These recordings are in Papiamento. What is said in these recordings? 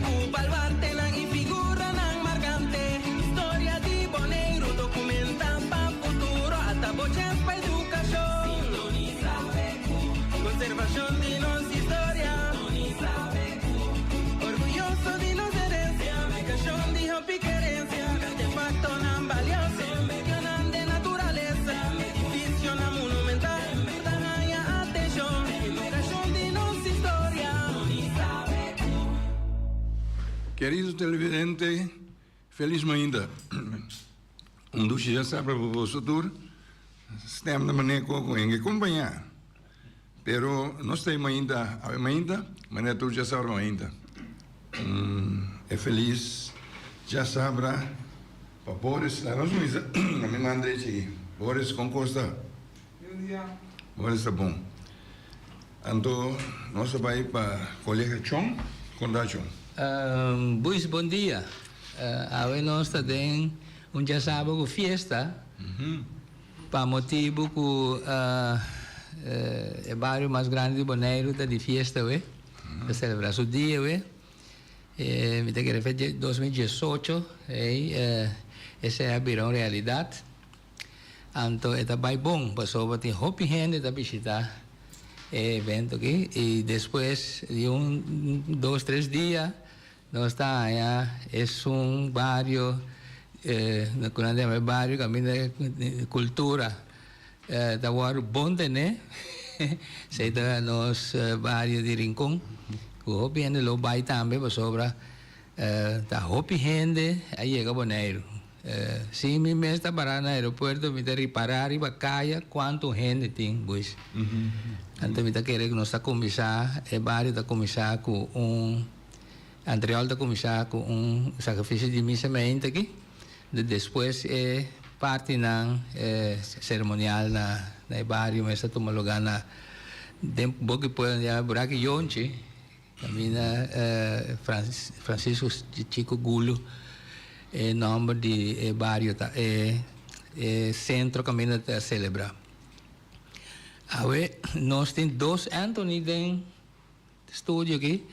ku baluartenan i figuranan markante. Historia di Boneiru dokumentá pa futuro, ata bo chèns pa edukashon. Sintonisá BQ. Konservashon di nos historia. Sintonisá BQ. Orguyoso di nos herensia, Edukashon di hopi kerensia, Artefaktonan balioso, Medionan den naturalesa, Edifisionan monumental. Ta haña atenshon, Edukashon di nos historia. Kerido televidente, felis mainta. Un dushi ya sabra pa boso tur. Stem ta manera ku hende kompañá. Pero nos ta e mainta, awe mainta, manera tur djasabra mainta. E felis djasabra pa Boris. Laga nos kuminsa na mi man drechi aki. Boris, kon kos ta? Boris ta bon. Anto nos ta bai pa kolega Chon. Kon ta Chon? Buis, bon dia. Awe nos ta den un djasabra ku fiesta. Pa motibu ku e bario mas grandi di Boneiru ta di fiesta awe, ta selebrá su dia awe. Mi ta kere fe 2018 ei esei a bira un realidat. Anto e ta bai bon pasobra tin hopi hende ta bishitá e evento aki i despues di un dos tres dia Nos ta haña esun bario ku nan ta yama e bario kaminda kultura ta wòrdu bon tené. Esei ta nos bario di Rincon ku hopi hende lo bai tambe pasobra ta hopi hende a yega Boneiru. Si mi mes ta pará na aeropuerto mi ta ripará riba kaya kuantu hende tin pues. Anto mi ta kere ku nos ta kuminsá e bario ta kuminsá ku un Antriol ta kuminsá ku un sakrifisio di misa meinta aki, de despues e partinan seremonial na e bario mes ta tuma lugá na den boki pueblo nan yama Buraki Yonchi, kaminda Francisco Chico Gulu e nòmber di e bario ta e sentro kaminda ta selebrá. Awe nos tin dos Anthony den Studio aki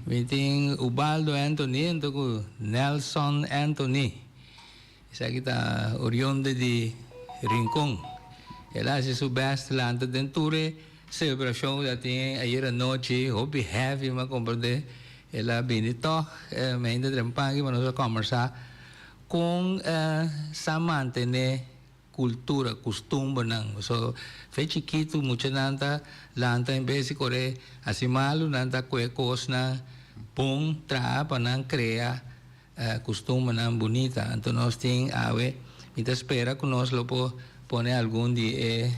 mi tin Ubaldo Anthony anto ku Nelson Anthony. Esaki ta orionde di Rincon. El a hasi su best lanta den tur e selebrashon ku ta tin ayer anochi. Hopi heavy mi a komprende. El a bini tog mi ainda trempan aki pa nos a kombersá kon sa mantené Cultura, custumbernan. So, fe chikitu muchanan ta lanta en bes di core haci malu, nan ta coge cosnan bon traha pa nan crea custumbernan bunita. Anto nos tin awe, mi ta spera cu nos lo por pone algun di e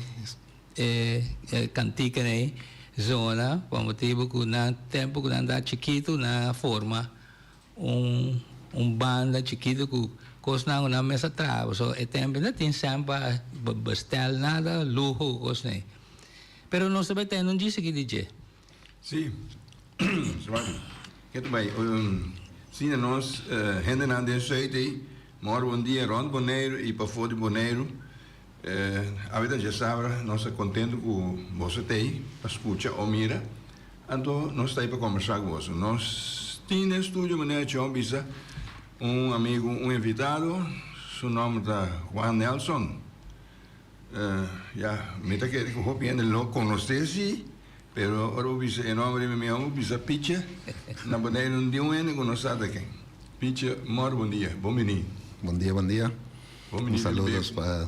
e canticanan ey zona pa motibo cu nan tempo cu nan ta chikitu nan a forma Un un banda chikitu ku kosnan ku nan mes a traha pasobra e tempu no tin sèn pa bestel nada luho ku kosnan ei. Pero nos ta bai tende un djis aki di dje. Sí, sorry. Ke ta bai asina nos hendenan den Zuid ei mor un dia rond Boneiru i pafó di Boneiru. Awe ta djasabra nos ta kontentu ku boso ta ei pa skucha o mira. Anto nos ta ei pa kombersá ku boso. Nos tin den studio manera Chon bisa un amigu, un invitado, su nòmber ta Juan Nelson. Ya, mi ta kere ku hopi hende lo konosé si, pero ora bo bisa e nòmber ei mi mihó bo bisa Piche. Na Boneiru no tin un hende ku no sa ta ken. Piche, mòr bon dia, bon bini. Bon dia, bon dia. Un saludos pa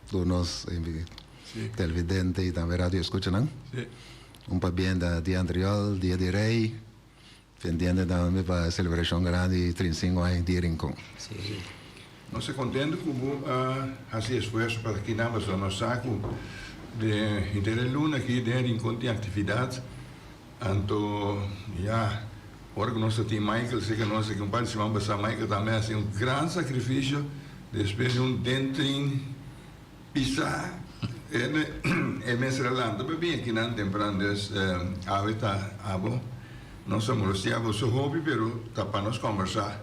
tur nos televidente y tambe radio escuchanan. Un pabien na Dia Antriol, Dia di Rey, pendiente tambe pa e celebracion grandi di 35 aña di Rincon. Nos ta contento cu bo a haci esfuerzo pa aki nan pasobra nos sa cu den henter e luna aki den Rincon tin actividad. Anto, ya, ora ku nos ta tin Michael serka nos aki un par di siman pasá, Michael tambe a hasi un gran sakrifisio despues di un dentrin pisá. E mester a lanta pa bin akinan tempran. Dus, awe ta abo. Nos ta molestiá boso hopi, pero ta pa nos kòmbersá.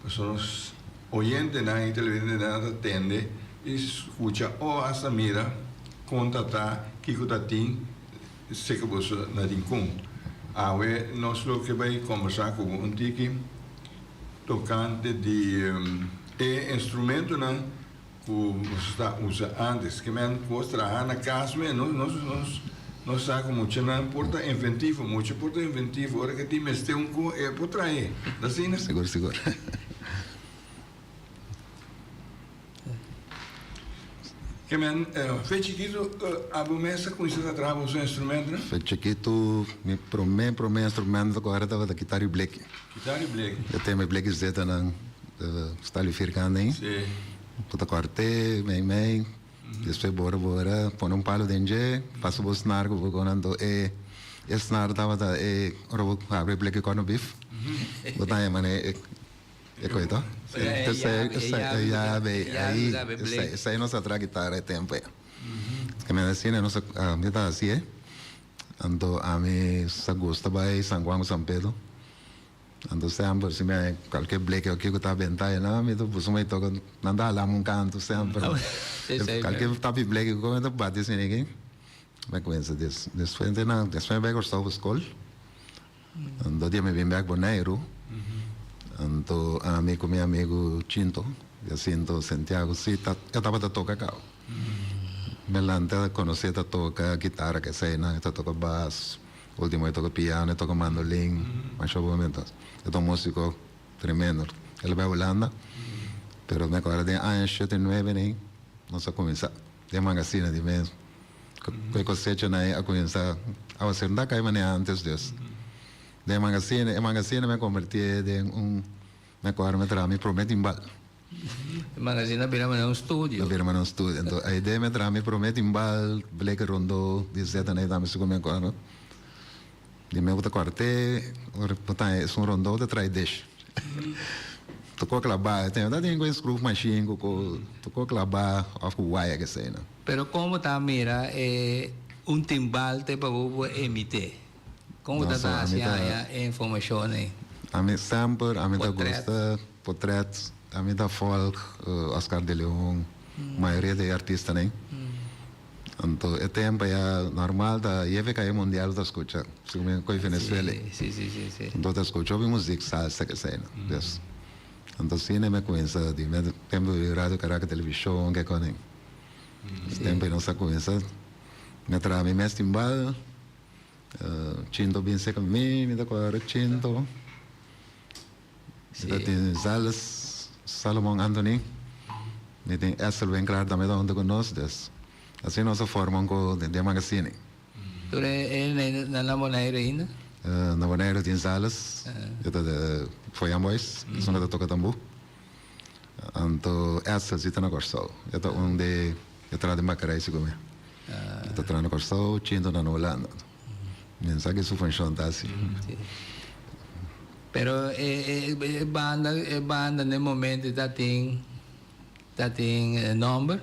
Pasobra nos oyentenan i televidentenan ta tende i skucha o asta mira kon ta ta, kiko ta tin. Seka boso na Rincon. Awe nos lo ke bai kombersá ku bo un tiki. tokante di e instrumentonan ku boso ta usa antes. Ke men ku bos traha na kas men, nos nos nos nos sa ku muchanan por ta inventivo, mucha por ta inventivo, ora ke tin mester un ko e por trahe. Ta asina? Sigur, sigur. Ke men, fe chikitu abo mes a kuminsá ta traha boso instrumentonan? Fe chikitu, mi promé promé instrumento ku ora tabata kitara i bleki. Kitara i bleki. E tempu e bleki zetanan sta firkant ei. Sí. Bo ta kòrt'é mei mei, despues bora bora pone un palu den dje, pasa bo snar ku bo kona anto e e snar tabata e ora bo habri e bleki kòrno bif, bo ta haña manera e E koe to? E yabe ei, esei nos a traha guitarra e tempo ei. E mi asina nos a, mi ta hasié, anto ami sa gusta bai San Juan ku San Pedro, anto semper si mi haña kualke bleke o kiko ta benta einan mi ta buska mi toka, nan ta halami un kantu semper. Kualke tapi bleke ku mi ta bati asina aki, mi kuminsa despues despues mi bai Kòrsou pa skol. Anto dia mi bin bek Boneiru, anto ami ku mi amigu Chinto, Jacinto Santiago, si ta e tabata toka kau. Mi lanta konosé ta toka kitara keseinan, e ta toka bas, ultimo e toka piano, e toka mandolin, masha bon entonces. E ta un musiko tremendo. El a bai Hulanda, pero mi akorda den aña 79 nei nos a kuminsá den Mangasina di mes. Ku e kosechanan ei a kuminsá awaseru. No ta kai manera ántes dus. Den e mangasina, e mangasina mi a kombertié den un, mi akorda mi a traha mi promé timbal. E mangasina a bira manera un studio. A bira manera un studio. Anto ei den mi a traha mi promé timbal, bleke rondó di zeta nan ei tambe segun mi akorda. Di mi bo ta kòrt'é, ora bo ta haña esun rondó ta trae dish. Tokó klabá, ta tin ku e screw machine ku ku tokó klabá òf ku waya kesei nan. Pero kon bo ta mira e un timbal te pa bo por emit'é? Kon bo ta ta hasi haña e informashon ei? Ami semper ami ta gusta potret, ami ta volg Oscar de Leon, mayoria di e artistanan ei. Anto e tempo ya normal ta yeve cae mundial ta scucha segun mi coy Venezuela Si, si, si, si. Anto ta scucha hopi muziek salsa kesey no dus anto asina mi a cuminsa di mi tempo di radio Caracas television ke con e tempo nos a cuminsa mi a traha mi mes timbal Chinto bin cerca mi mi ta acorda Chinto Mi ta tin Zales, Salomon Anthony, mi tin Esther Winklaar tambe ta hunto ku nos, dus asina nos a forma un ku den e magazine. Tur e nan na Boneiru ainda? Na Boneiru tin Zales, e ta de Foyan Boys, esun ku ta toka tambú. Anto Esther si ta na Kòrsou, e ta un di e traha den bakerij segun mi. E ta traha na Kòrsou, Chinto ta na Hulanda. Mi no sa ki su funshon ta hasi. Pero e e banda e banda n'e momento ta tin ta tin nomber?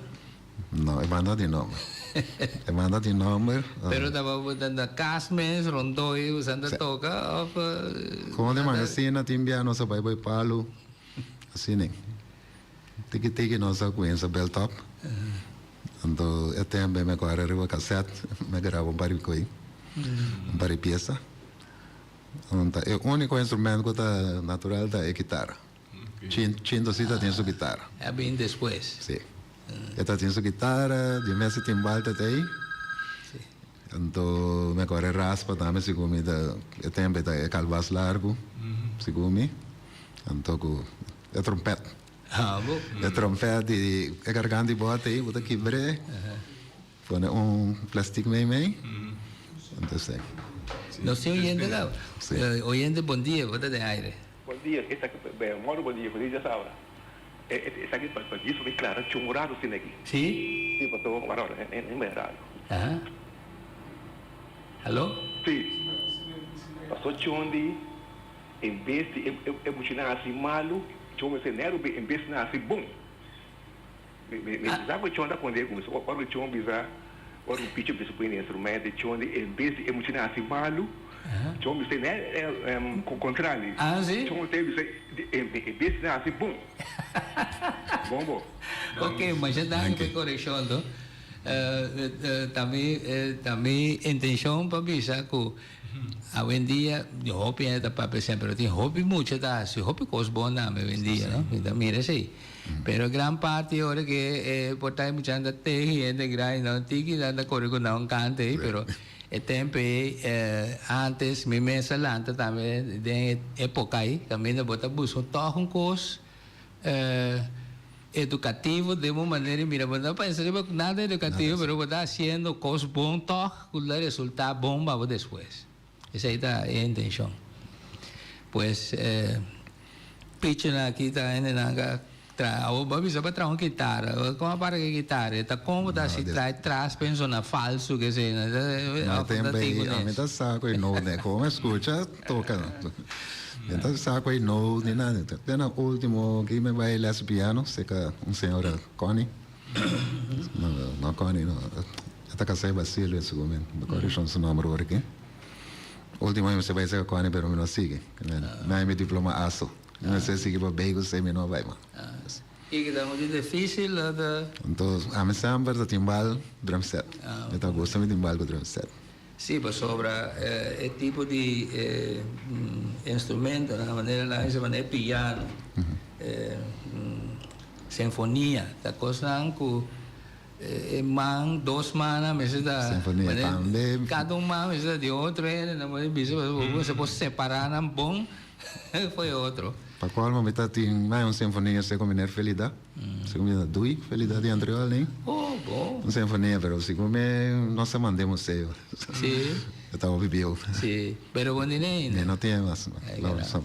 No, e banda tin nomber. E banda tin nomber. Pero tabata na cas mes rondoi usando toca of? Como den magazine tin bia nos a bai bai palu asina. Tiki tiki nos a cuminsa build up. Anto e tempo mi a core riba cassette mi a graba un par di coi, un par di pieza. Ta e unico instrumento cu ta natural ta e kitara. Chinto si ta tin su kitara. E a bin despues. Si. E ta tin su kitara, di mes e timbal ta ta ey. Anto mi a core raspa tambe segun mi ta e tempo e ta e calbas largo segun mi. Anto cu e trompet. E trompet di e garganta di bote ey bo ta kibr'e. Pone un plastic mei mei. Entonces. Nos tin oyente caba. Oyente bon dia, bo ta den aire. Bon dia, esaki be moro bon dia, feliz dia sabra. Esaki pa djis pa mi clara chungo rato asina aki. Si? Si paso wara wara en bay radio. Aha. Hallo? Si. Paso chondi en bes di e mucha nasi malu, chon mester nero en bes nasi bon. Mi sa ku chon ta konde ku mi. Ora ku chon bisa, ora ku picho bisa pone instrumento, chon di en bes di e mucha hasi malu, chon bisa ne kontrali. Chon ta bisa en bes di hasi bon. Bon bo. Ok, masha danki pa e korekshon to. Ta mi ta mi intencion pa bisa cu awendia hopi hende ta papia semper pero tin hopi mucha ta haci hopi cos bon tambe awendia no mi ta mira esey pero gran parti ora cu e por ta e muchanan ta tehi hende grandi nan tiki nan ta core cu nan un cante ey pero e tempo ey antes mi mes a lanta tambe den e epoca ey caminda bo ta busca tog un cos Educativo den un manera y mira bo no pensa riba nada educativo pero bo ta haciendo cos bon tog cu lo resulta bon pa bo despues. Esey ta e intencion. Pues pichonan aki ta hendenan ka traha awor bo a bisa bo a traha un kitara con a para ki kitara e ta con bo ta haci traha tras pa ensona falso kesey no ta tin cu nes. Mi ta sa cu e no con escucha toca. Mi ta sa cu ei no ni nada. Te na ultimo ki mi bai les piano cerca un señora Connie. No, no Connie no. E ta casá Basilio segun mi. No correccion su nomber ora aki. Ultimo mi mester bai cerca Connie pero mi no sigui. Mi haña mi diploma aso. Mi mester sigui pa bay cu esey mi no a bai mas. Kiko ta mucho dificil o ta? Entonces ami semper ta timbal drum set. Mi ta gusta mi timbal cu drum set. Sí, pasobra e tipo di instrumentonan, manera nan bisa manera e piano, sinfonia, ta kosnan ku e man, dos mannan mester ta, Sinfonia tambe. kada un man mester ta di otro hende, nan por bisa pasobra bo por separá nan bon for e otro. Pa colmo mi ta tin mai un sinfonia segun meneer Felida. Segun mi ta dui Felida di Antriol ni. Oh, bon. Un sinfonia pero segun mi no sa mande museo. Si. E ta hopi bieu. Si, pero bo ni ainda. Mi no tin mas.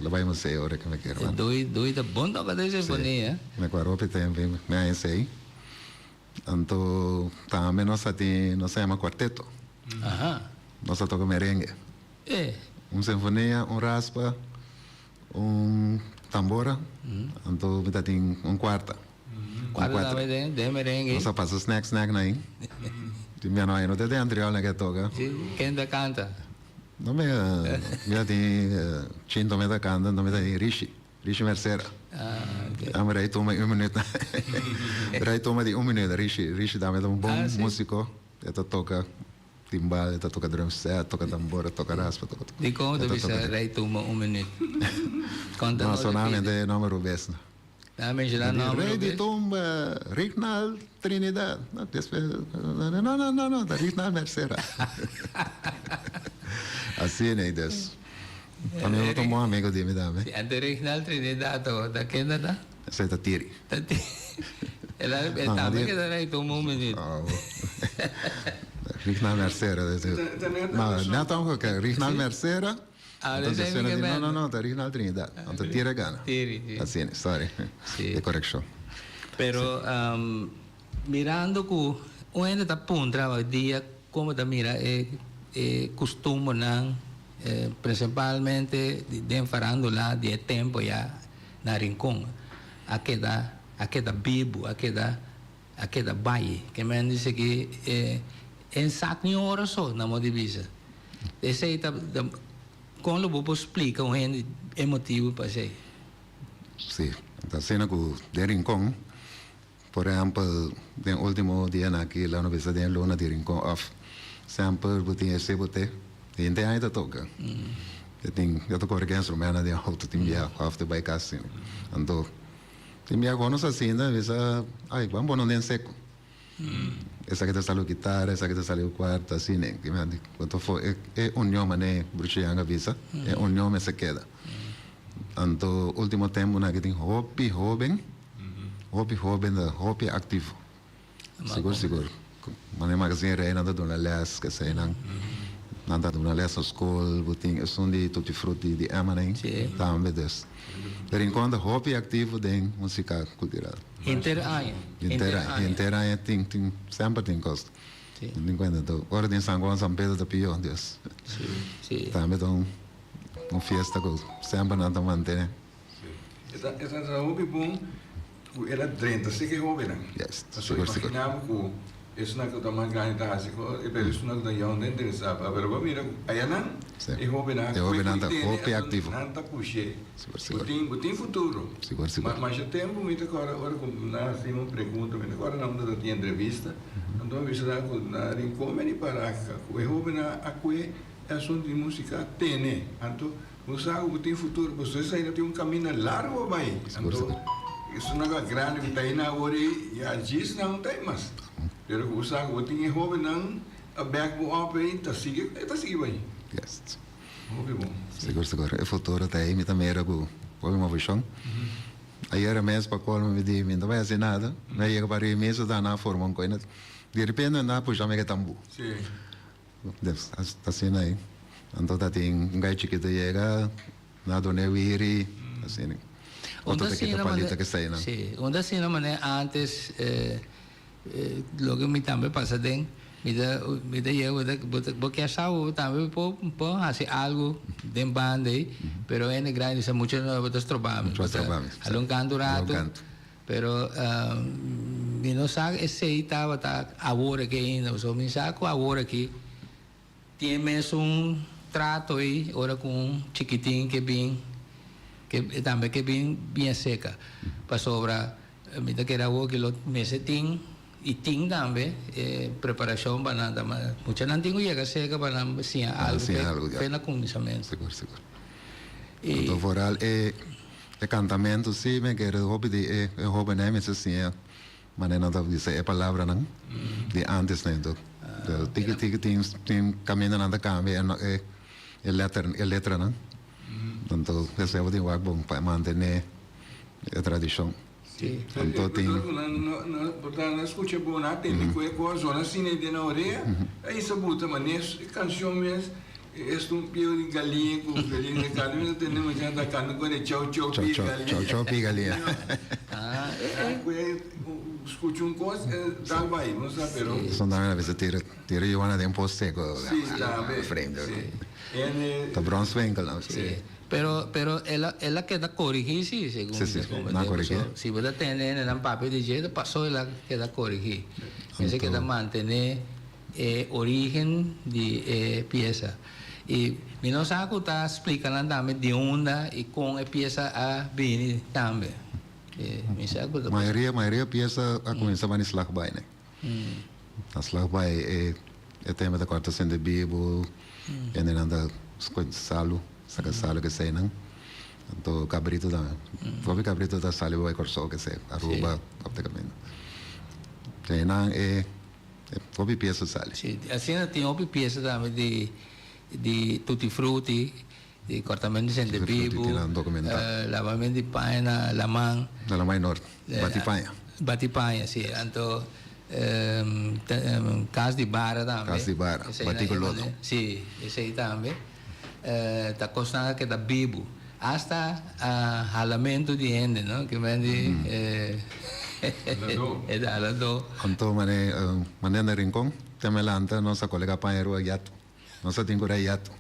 Lo bai museo ora ke mi kier. Dui, dui ta bon toka den sinfonia. Si, mi acuerdo hopi tempo mi a esey. Anto tambe nos a tin, nos a yama cuarteto. Aha. Nos a toka merengue. Eh. Un sinfonia, un raspa. Un tambora, anto mi ta tin un cuarta. Cuarta tambe den, den merengue. Nos a pasa snack snack na ahi. Tin bia no no ta den antriol na ke toca. Si, ken ta canta? No mi, mi ta tin Chinto mi ta canta, anto mi ta tin Rishi, Rishi Mercera. Ah, ok. Ame rei tuma un minuut. Rei tuma di un minuut, Rishi, Rishi tambe ta un bon musico, e ta toca. Timbal, e ta toca drum set, toca tambor, toca raspa, toca toca. Dikon bo ta bisa Rei Tuma un minuut? Konta no solamente e nomber rubes no. Nan a menshona nomber rubes? Rei di Tumba, Rignald Trinidad. No, despues, no, no, no, no, ta Rignald Mercera. Asina ei dus. Ta mi otro bon amigo di mi tambe. Si, ante Rignald Trinidad ta kende ta? Esei ta Tiri. Ta Tiri. El a e tambe keda Rei Tuma un minuut. Rignald Mercera. No, no tampoco que Rignald Mercera. Ah, entonces suena di, no, no, no, ta Rignald Trinidad. Anto Tiri a gana. Tiri, si. Asina, sorry. Si. E correccion. Pero um, mirando cu un hende ta puntra hoy dia como ta mira e e custumbernan eh, principalmente den farandula di e tempo ya na Rincon a keda a keda bibu, a keda a keda bai. Ke men dice ki e e sak ni ora so na modo di bisa. Esey ta kon lo bo por splika un hende e motibu pa esey? Si, ta asina ku den Rincon, por ehèmpel den ultimo dianan aki lo no bisa den e luna di Rincon òf semper bo tin esei bo te henter aña ta toka. E tin yo ta kore ku e instrumentonan den outo tin bia òf ta bai kas asina. Anto tin bia ku nos a sinta bisa ai ban pone un den seku. Esaki ta sali ku kitara, esaki ta sali ku kuarta, asina. E union manera Bruce Young a bisa, e union mester keda. Anto ultimo temponan aki tin hopi hoben, hopi hoben ta hopi aktivo. Sigur sigur. Manera Magazine Rey nan ta duna les, keseinan. Nan ta duna les na skol, bo tin esun di Tutti Frutti di Emma-nen tambe. Dus de Rincon ta hopi aktivo den musika kultural. Henter aña. Henter aña. Henter aña tin, tin, semper tin kos. Tin kuenta anto ora tin San Juan, San Pedro ta pió, dus. Tambe ta un. Un fiesta cu semper nan ta mantene. Si. E ta e ta hopi bon cu el a drenta seki e hobennan. Yes, Pasobra sigur sigur. imagina bo cu esunnan cu ta mas grandi ta haci cos, pero esunnan cu ta yong ta interesa pa. Pero bo mira cu ayanan Si. E hobennan E hobennan ta hopi aktivo. Nan ta push'é. Sigur, sigur. Bo tin, bo tin futuro. Sigur, sigur. Ma masha tempu mi ta kòrda ora ku nan hasi un pregunta, mi ta kòrda nan unda ta tin entrevista, anto mi bisa nan ku na Rincon meni Paraka ku e hobennan a kue e asuntu di músika tene. Anto bo sa ku bo tin futuro, pasobra esei no tin un kaminda largu pa bai. Sigur, Anto sigur. esun nan grandi ku ta ei nan awor ei, ya djis nan no ta ei mas. Pero ku bo sa ku bo tin e hobennan. A back bo op ei ta sigui e ta sigui bai. Yes. Hopi bon. Sigur sigur e futuro ta ei mi ta mira ku hopi movishon. Ayera mes pa colmo mi di mi no ta bai hasi nada mi a yega pa riba mesa ta nan a forma un koina di repente nan a pusha mi ke tambu. Si. Des asina ei anto ta tin un gai chikito yega nan a duna e wiri asina otro ta kita palita ke esei nan. Si un ta asina manera antes. Loke mi tambe pasa den, mi ta mi ta yega bo ta bo ta bo kier sa bo tambe por por hasi algo den banda ei, pero hende grandi sa mucho no bo ta stroba mi, bo ta hala un kantu rato, pero mi no sa esei tabata awor aki ainda, pasobra mi sa ku awor aki Tin mesun trato ei ora ku un chikitin ke bin ke tambe ke bin bien seka pasobra mi ta kere awor ki lo mester tin i tin tambe e preparashon pa nan ta muchanan tin ku yega seka pa nan siña algu fe na kuminsamentu. Sigur sigur. Anto vooral e kantamentu si mi kere hopi di e hobennan mester siña. Manera nan ta bisa e palabranan di antes ne enton tiki tiki tin tin kaminda nan ta kambia e e letter e letranan anto esei bo tin wak bon pa mantene e tradishon anto tin. Bo ta na skucha bo na tende ku e kos zona asina den nan orea a isa buta manera e kanshon mes. Esto un pio di galiña cu galiña ta canta mi ta tende mucha ta canta cu e chow chow pi galiña. Chow chow pi galiña. Ah, scucha un cos dal bay, no sa pero. Son tambe a veces tira tira yuana den pos seco. Si, tambe. Vreemd. Ta bronswinkel no. Si. Pero pero el a el a keda corigi si segun. Si si, nan a corigi. Si bo ta tende nan papia di dje paso el a keda corigi. Mester keda mantene. E origen di e piesa. I mi no sa ku ta splika nan tambe di unda i kon e piesa a bini tambe. Mi sa ku ta. Mayoria mayoria piesa a kuminsá bani slagbaai ne. Na slagbaai e e tema ta kòrta sende bibu, hendenan ta skohe salu, saka salu keseinan. Anto kabritu tambe. Hopi kabritu ta sali bai Kòrsou kesei, Aruba, òptikamente. Einan e. Hopi piesa sali. Si, asina tin hopi piesa tambe di di tutti frutti, di kortamentu di sende bibu, labamentu di paña na laman. Na laman nort, bati paña. Bati paña, si. Anto kas di bara tambe. Kas di bara, bati ku lodo. Si, esei tambe. Ta kosnan ku ta bibu. Asta halamentu di hende, no? Ke men di e haladó. Anto mane mane na Rincon te me lanta nos a kolega paña rua yato. Nos a tin ku rei yato.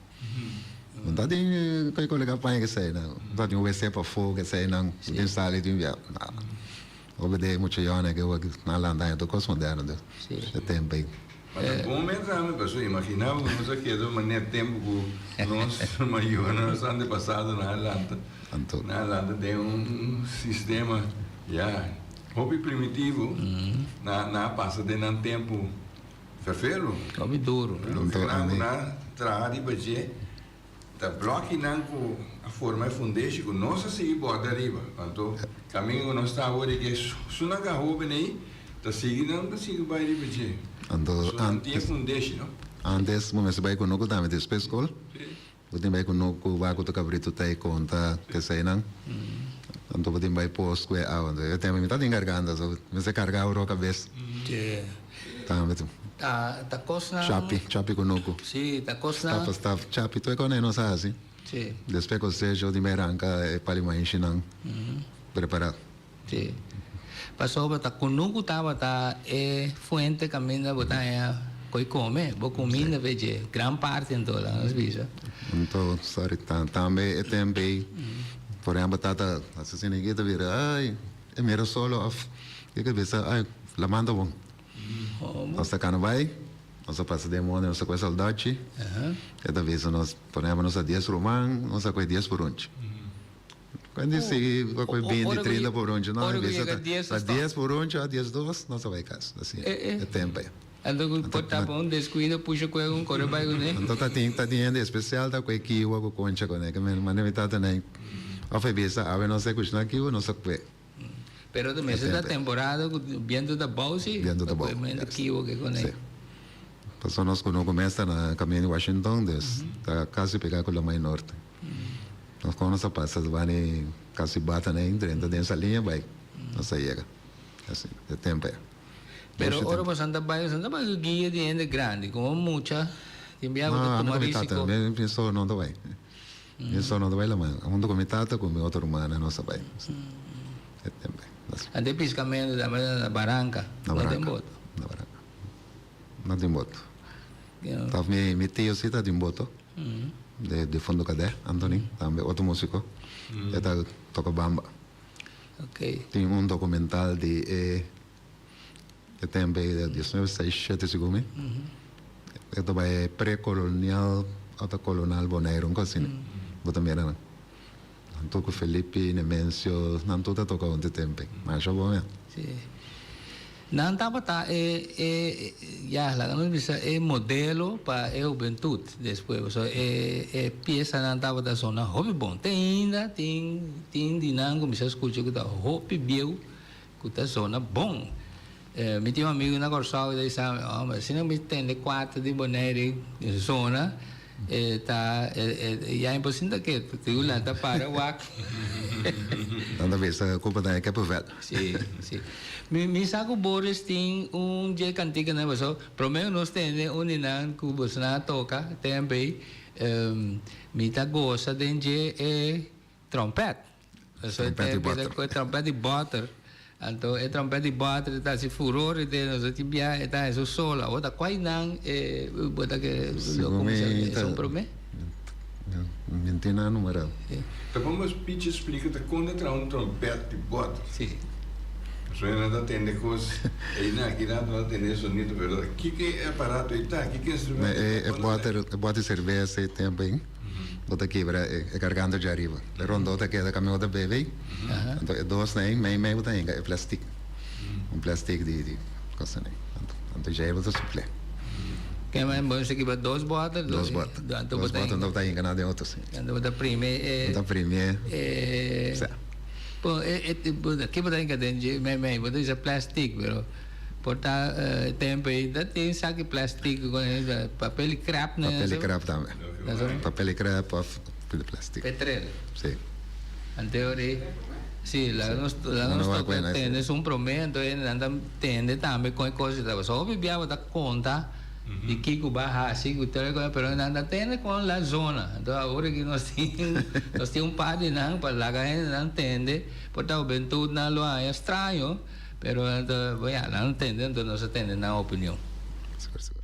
No ta tin koe kolega paña kesei nan. No ta tin wc pafó kesei nan. No tin sali tin bia. Obedé mucha yònè ke wak nan lanta haña tur kos moderno dus e tempu ei. Ma ta bon mensha mi pasobra imagina bo nos a keda manera tempu ku nos mayornan nos antepasadonan a lanta nan a lanta den un sistema ya hopi primitivo nan a pasa den nan tempu ferfelu. Hopi duro. Loke nan ku nan traha riba dje Ta blòkinan ku a forma e fundeshi ku nos a sigui bòrda ariba. Anto, kaminda ku nos ta awor di ke sunan ka hóben ei ta sigui nan ta sigui bai riba dje. Anto, So nan tin e fundeshi, no? Antes bo mester bai kunuku tambe despues skol. Bo tin bai kunuku, wak ku kabritu ta e konta, keseinan. Anto bo tin bai pos ku e awa. Anto e tempu mi ta tin garganta, so mester karga awa ròk kabes. Tambe tu. Ta ta kosnan. Chapi, chapi kunuku. Sí, ta kosnan. Stap pa stap. Chapi tur e kos nos a hasi. Sí. Despues kosecho di mi ranka e pali maishinan prepará. Sí. Pasobra ta kunuku tabata e fuente kaminda bo ta haña koi kome, bo kuminda pe dje, gran parti anto laga nos bisa. Anto, sorry, tambe e temp ei, por ehempel tata hasi asina aki ta bira, ay, e mira solo of e ke bisa, ay, lamanta bon. Nos ta kana bai. Nos a pasa den mondi, nos a kohe soldachi. E ta bisa nos, por ehempel, nos a dies ruman, nos a kohe dies purunchi. Cuando sigui a kohe binti, trinta purunchi, no, e bisa ta dies purunchi o diesdos, nos a bai cas. Asina, e tempo ei. Anto ku por tapa un descuido pusha koe un kore bai kuné. Anto ta tin ta tin hende especial ta koe kiwa ku concha kuné. Ke men manda mi tata nei of e bisa awe nos a kushina kiwa nos a koe. Pero ta mester ta temporada ku biento ta bou si. Biento ta bou. Pa koe mente kiwa ke kuné. Si. Pasobra nos kunuku mes ta na kaminda di Washington dus ta kasi pega ku Lamai Norte. Nos kon nos a pasa bani kasi bata nei drenta den saliña bai nos a yega. Asina e tempo ei. Pero ora boso anda bai, boso anda bai ku guia di hende grandi, komo mucha tin bia bo ta tuma risiko. No, ami ku mi tata, mi so no ta bai. Mi so no ta bai laman. Huntu ku mi tata ku mi otro rumannan nos a bai. E tempo ei. Ante e piskamentu tabata na baranka, no tin boto. Na baranka. No tin boto. Tòf mi tio si ta tin boto, di Fondo Kadè, Anthony, tambe otro musiko. E ta toka bamba. Okay. Tin un documental di e e tempo ei di 1967 segun mi. E ta bai pre-colonial ota colonal Bonaire un cosa asina. Bo ta mira nan. Nan tur cu Felipe, Nemencio, nan tur ta toca un tempo ei. Masha bon men. Si. Nan tabata e e ya laga nos bisa e modelo pa e hubentud despues pasobra e e piesanan tabata sona hopi bon. Te ainda tin tin di nan ku mi sa skucha ku ta hopi bieu ku ta sona bon. Mi tin un amigu na Kòrsou i ta bisa mi, homber asina mi tende kuater di Bonaire sona E ta ya imposible ta ke te yu lanta para wak. Nan ta bisa culpa ta e kepevel. Si, si. Mi mi sa ku Boris tin un dje kantikanan paso prome ku nos tende un di nan ku bosonan a toka tempo ei mi ta gosa den dje e Trompet. Trompet di boter. E trompet di boter. Anto e trompet di boter ta hasi furor i den nos tin bia e ta hasi solo. Awor ta kuai nan e bo ta ke lo kuminsá esun promé? Mi no tin nan numero. Ta bon bo pichi splika ta kon ta traha un trompet di boter. Si. Pasobra nan ta tende kos einan aki nan ta tende e sonido pero kiko e aparato ei ta? Kiko e instrumento ei ta? E boter e boter di serbesa e tempo ei. Bo ta kibra e garganta dje ariba. E rondó ta keda kaminda bo ta bebe ei. Anto e dosnan ei mei mei bo ta hinka e plastic. Un plastic di kosnan ei. Anto dje ei bo ta suplé. Ke men bo mester kibra dos bòter? Dos bòter. Anto bo ta hinka. Dos bòter anto bo ta hinka nan den otro si. Anto bo ta primi e. Bo ta primi e. Sa. Bon e ke bo ta hinka den dje mei mei? Bo ta usa plastic pero. Por ta tempo ei ta tin saki plastic ku papel di krap na. Papel di krap tambe. Papel di krap of papel di plastic. Petrel. Si. Ante ora ei si laga nos laga nos toka tende esun prome anto e nan ta tende tambe kon e kos ta. Pasobra hopi bia bo ta konta di kiko bo a hasi ku tur e kos pero nan ta tende kon la zona. Anto awor aki nos tin nos tin un par di nan pa laga hendenan tende por ta hubentutnan lo haña straño. Pero anto, bo ya, nan tende, anto nos a tende nan opinion. Sigur, sigur.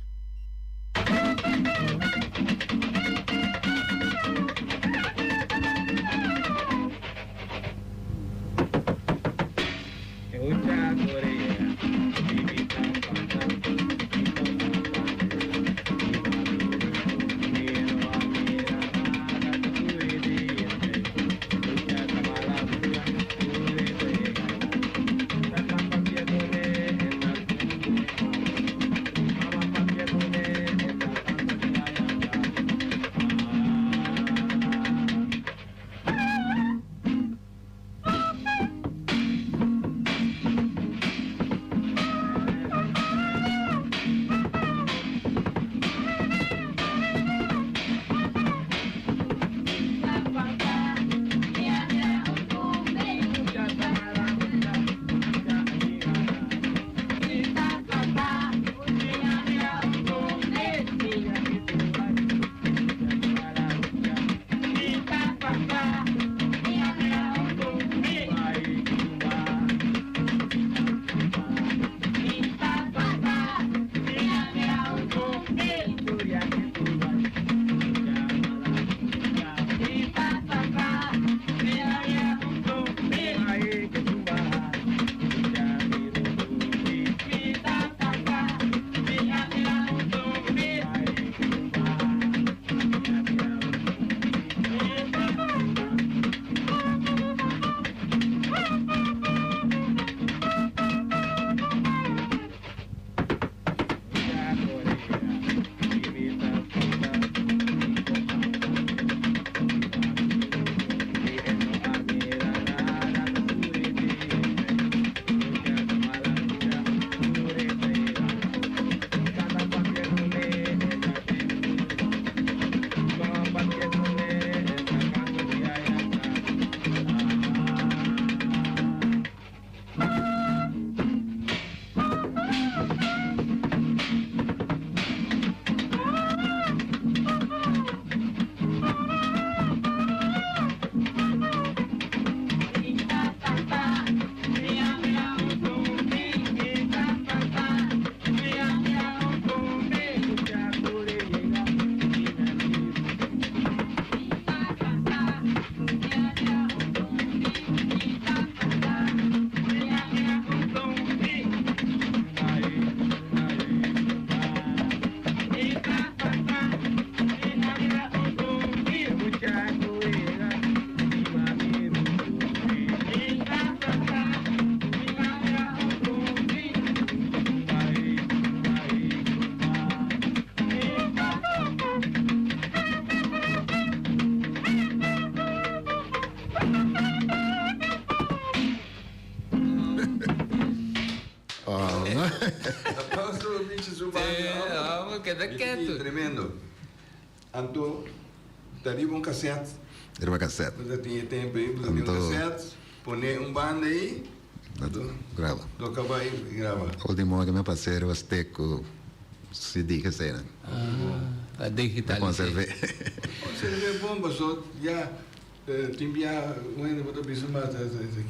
Aplauso pa Pichi su banda. Homber, keda ketu. Tremendo. Anto ta riba un cassette. Riba cassette. Bo ta tin e tempo ei, bo ta tin un cassette, pone un banda ei, anto Graba. toca bai graba. Ultimo ke mi a pas'é riba stick ku CD keseinan. Pa digitalis'é. Konserv'é. Konserv'é bon paso ya tin bia un hende bo ta bisa ma ta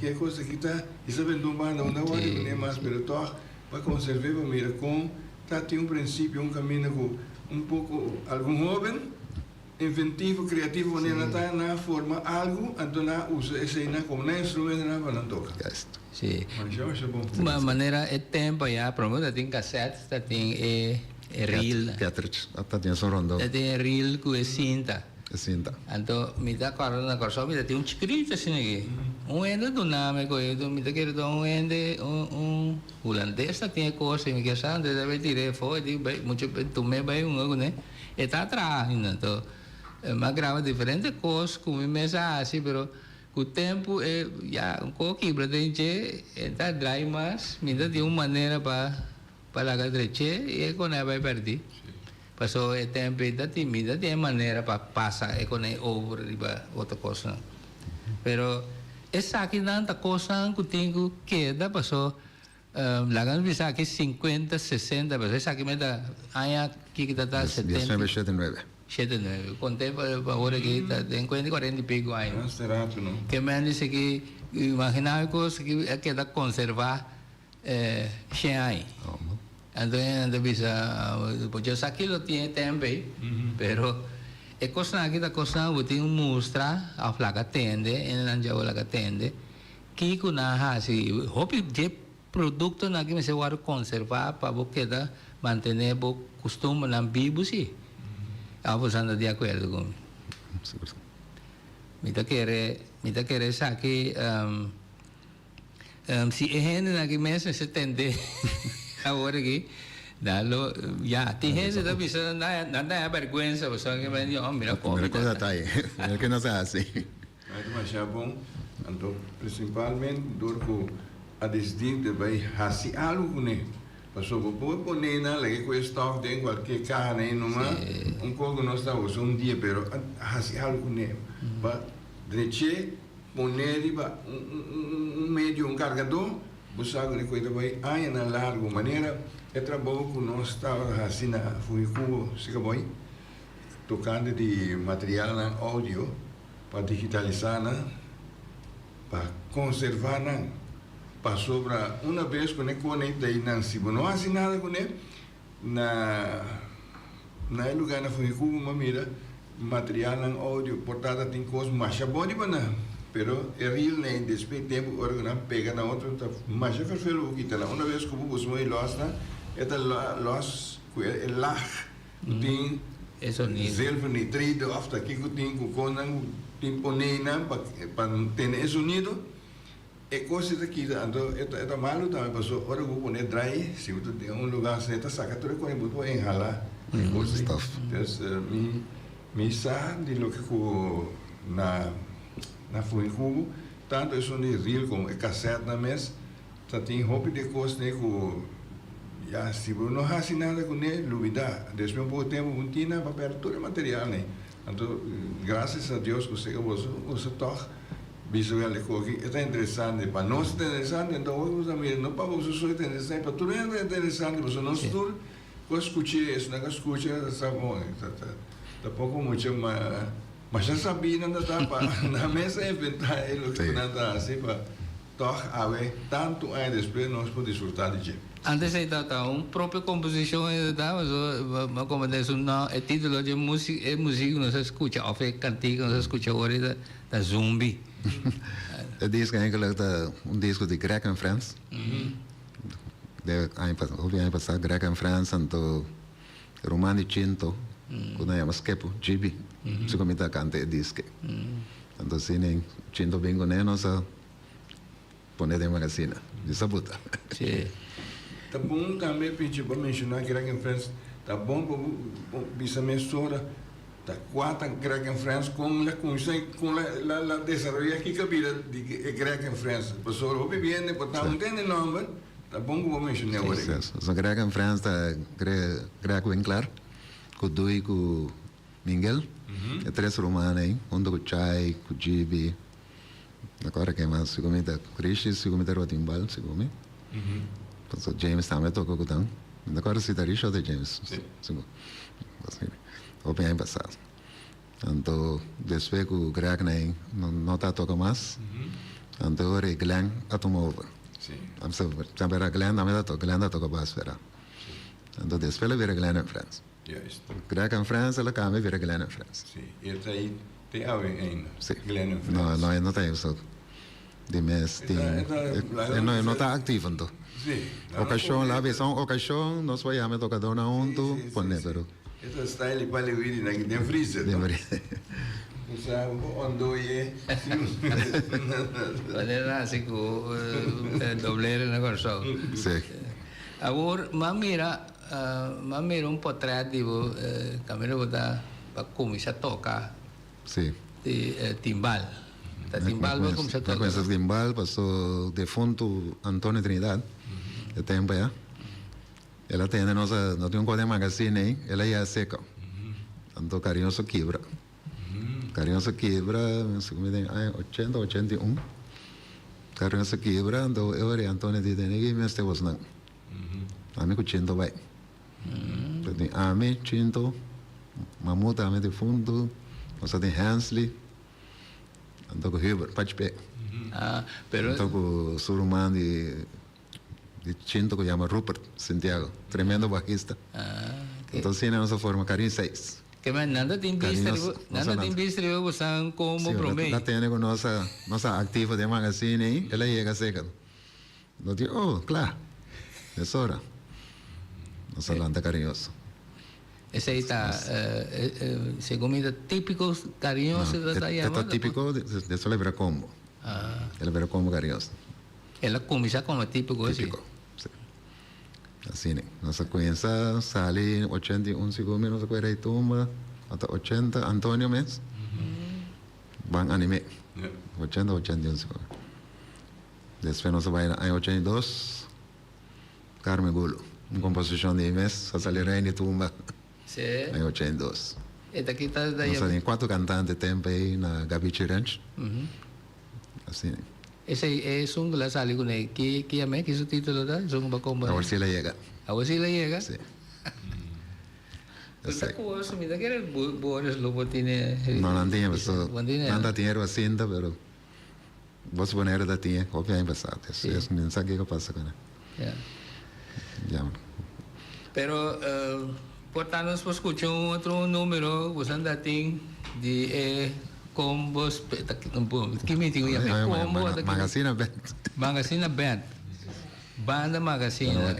ke kos aki ta i sa benta un banda unda wòrdu kuné mas pero tòg pa konserv'é pa mira kon ta tin un prinsipio un kaminda ku un poko algun hóben inventivo kreativo manera nan ta nan a forma algu anto nan a usa eseinan komo nan instrumentonan pa nan toka. Sí. Masha masha bon. Ma manera e tempo ya prome ta tin cassette ta tin e e reel. Cartridge ta tin esun rondó. Ta tin e reel cu e cinta. E cinta. Anto mi ta acorda na Corsou mi ta tin un chikrito asina aki. Un hende a duna mi cu mi ta kere ta un hende un un hulandes ta tin e cos y mi kier sa anto e ta bay tira afo e di bay mucha tume bay hunga cune. E ta traha ainda anto mi a graba diferente cos cu mi mes a haci pero Ku tempu e ya un kos kibra den dje, e ta drai mas, mi ta tin un manera pa pa laga drech'é i e konai a bai pèrdí. Pasobra e tempu ei ta tin, mi ta tin e manera pa pasa e konai over riba otro kosnan. Pero esakinan ta kosnan ku tin ku keda paso laga nos bisa aki sinkuenta, sesenta, pasobra esaki mi ta aña kiko ta ta setenta. Diesnuebe shete nuebe. Shete nuebe. Konté pa ora ki ta den kuenta i kuarenta i piku aña. Hace rato no. Ke men dice ki imagina e kos ki a keda konservá shen aña. Anto nan ta bisa bo dja sa kilo tin e tempu ei pero e kosnan aki ta kosnan ku bo tin mustra òf laga tende e nan dja bo laga tende kiko nan a hasi hopi dje Produktonan aki mester wòrdu konservá pa bo keda mantené bo kustumbernan bibu si. Abo boso anda di akuerdo ku mi? Mi ta kere, mi ta kere esaki si e hendenan aki mes mester tende awor aki, nan lo, ya, tin hende ta bisa nan ta haña bèrgwensa pasobra nan ke mira mira komo mi ta. Mira kos ta mira ke nos a hasi. Mai demasiado bon, anto principalmente dor cu a decidi di bay haci algo cune, pasobra bo por pone nan laga cu e stof den cualkier caha nan numa, un cos cu nos ta usa un dia pero a haci algo cune pa dreche pone riba un medio, un cargador, bo sa cu e ta bay añanan largo, manera e trabou cu nos tabata haci na Fujicubo, Sicaboy, tocante di materialnan audio. Pa digitalisá nan, pa konservá nan, pasobra una bes ku ne konekta i nan si bo no hasi nada kuné, na na e lugá na Fujicubo bo mira materialnan audio por ta ta tin kos masha bon riba nan, pero e reel nei despues di tempu ora ku nan pega na otro ta masha ferfelu bo kita nan. Una bes ku bo busca e lòs nan e ta lòs ku e lag. Ku tin zilvernitrito of ta kiko tin ku kosnan ku tin pone nan pa pa tene e sonido e kos ta kita anto e ta malu tambe paso ora ku bo pone drai si bo ta den un luga asina e ta saka tur e kos bo por inhala e kos ei entonces mi mi sa di loke ku na na fungi kubo tanto esun di reel komo e kasetnan mes. Ta tin hopi di e kosnan ku ya si bo no hasi nada kuné lubidá. Despues un poko tempu bo tin nan pa pèrdè tur e materialnan. Anto grasias a Dios ku seka boso usa tòg bisa wèl e koki e ta interesante. Pa nos e ta interesante anto awor ku bo ta mira no pa boso so e ta interesante pa tur hende ta interesante pasobra nos tur ku a skuch'é esnan ku a skucha ta sa bon ta poko mucha masha sabí nan ta ta pa nan mes a inventá e loke ku nan ta hasi pa Tòg awe, tantu aña despues nos por disfrutá di dje. Antes ei tabata un propio komposishon ei ta pasobra bo a komprendé su no e título dje musik e musik ku nos a skucha òf e kantika ku nos a skucha awor ei ta Zumbi. E disko eigenlijk ta un disko di Greg and Friends. De aña pas hopi aña pasá Greg and Friends anto ruman di Chinto ku nan yama Skepu, Gibi, su ku mi ta kanta e diske. Anto asina Chinto bin kuné nos a Pone den magazina di sabuta. Sí. Ta bon tambe Pichi bo menciona Greg and Friends ta bon pa bo bisa mesora ta cua ta Greg and Friends con la cuminsa y con la la desaroya kico a bira di e Greg and Friends pasobra hopi biende por ta un tende nomber. Ta bon ku bo menshoné awor aki. So Greg and Friends ta Greg Winklaar ku Dui ku Mingel, e tres rumannan ei hunto ku Chai, ku Gibi, no kòrda ken mas, sigur mi ta Rishi sigur mi ta riba timbal sigur mi. Pasobra James tambe a toka ku nan, mi no kòrda si ta Rishi òf ta James, sigur. Hopi aña pasá. Anto despues ku Greg nan no ta toka mas, anto ora e Glenn a tuma over. Tambe era Glenn tambe ta toka, Glenn ta toka bas wera. Anto despues el a bira Glenn and Friends. Greg and Friends el a kambia bira Glenn and Friends. Si, i e ta ei te awe ainda, Glenn and Friends. No, no, e no ta ei so. Di mes tin, e no ta aktivo anto. Okashon, la bisa un okashon, nos por yama e tokadornan huntu, pone, pero. E ta style di Pali Wiri nan ki den freezer, no? Bo sa bo ondoye. Manera hasi ku doblere na Kòrsou. Si. Awor, m'a mira, m'a mira un potrèt di bo kaminda bo ta pa kuminsá toka. Si. Di timbal. Ta timbal bo kuminsá toka? Mi a kuminsá timbal paso defuntu Antonio Trinidad, e tempu ya. El a tende nos a, nos tin un kos den magazine ei, el a yega seka. Anto Cariñoso kibra. Cariñoso kibra, mi si den aña ochenta, 81. Cariñoso kibra, anto e ora ei Antonio di tene ki mester bosnan. Ami ku Chinto bai. Anto tin ami, Chinto, Mamut ami difuntu, nos a tin Hensley, anto ku Hubert, Pachpe. Anto ku su ruman di. Di Chinto ku yama Rupert Santiago, tremendo bajista. Anto asina nos a forma Cariño Seis. Ke men nan ta tin bista riba, nan ta tin bista riba bo san como prome. Si, la tene ku nos a, nos a aktivo den magazine ei, el a yega seka. Nos di, oh, kla, es ora. Nos a lanta Cariñoso. Esei ta, segun mi ta típiko Cariñoso ta yama. E ta típiko, de su lebra combo. E lebra combo Cariñoso. El a kuminsá komo típiko si. Típiko, si. Asina. Nos a kuminsá sali 81 segun mi nos a kue Rei Tumba, ota 80 Antonio mes. Ban anim'é. 80, 81 segun mi. Despues nos a bai na aña 82, Carmen Gulo. Un komposishon di mi mes a sali Rei di Tumba. Si. Aña 82. E ta kita ta Nos a tin kuater kantante tempu ei na Gabichi Ranch. Asina. Esei e esun ku la sali kuné. Ki ki yam'é? Ki su título ta? Esun ku bo komponé? Awor si el a yega. Awor si el a yega? Si. Pero ta koos, mi ta kere Boris lo por tine. No, nan tin paso. Nan ta tin e Rosinta, pero Bos Bonaire ta tin e hopi aña pasá. Si. Mi no sa kiko pasa kuné. Ya. Jammer. Pero por ta nos por scucha un otro numero cu boso ta tin di e combos ki mi tin cu yama e combo Magasina Band. Magasina Band. Banda Magasina.